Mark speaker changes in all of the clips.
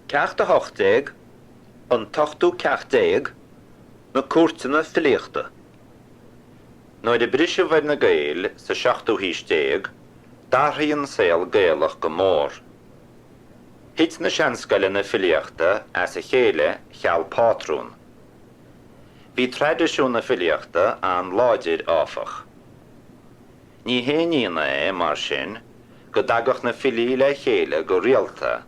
Speaker 1: Ceacht 18, An tOchtú Ceacht Déag, Na Cúirteanna Filíochta. Nuair a briseadh ar na Gaeil sa seachtú haois déag, d'athraigh an saol Gaelach go mór. Thit na seanscoileanna filíochta as a chéile cheal pátrún. Bhí traidisiún na filíochta an-láidir, áfach. Ní haon ionadh é, mar sin, go dtagadh na filí le chéile go rialta,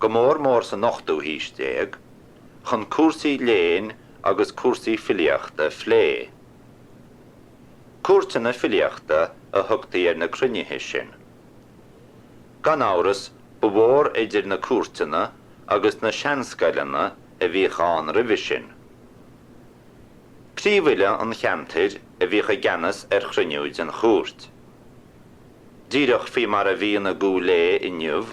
Speaker 1: go mór mór san ochtú haois déag, chun cúrsaí léinn agus cúrsaí filíochta a phlé. Cúirteanna filíochta a thugtaí ar na cruinnithe sin. Gan amhras, ba mhór idir na cúirteanna agus na seanscoileanna a bhíodh ann roimhe sin. Príomhfhile an cheantair a bhíodh i gceannas ar chruinniú den chúirt. Díreach faoi mar a bhíonn i gCúil Aodha inniu,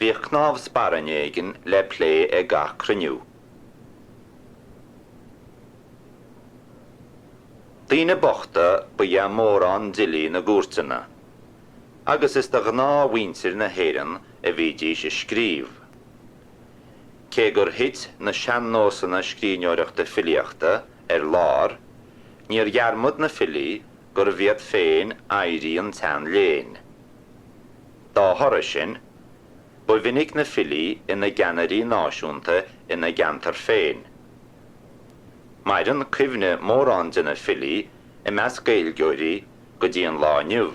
Speaker 1: bhíodh cnámh sparainne éigin le plé ag gach cruinniú. Daoine bochta ba ea mórán d'fhilí na gcúirteanna, agus is do ghnáthmhuintir na hÉireann a bhídís ag scríobh. Cé gur thit na sean-nósanna scríbhneoireachta filíochta ar lár, níor dhearmad na filí gurbh iad féin oidhrí an tsean-léinn. Dá thoradh sin, ba mhinic na filí ina gceannairí náisiúnta ina gceantar féin. Maireann cuimhne mórán de na filí i measc Gaeilgeoirí go dtí an lá inniu.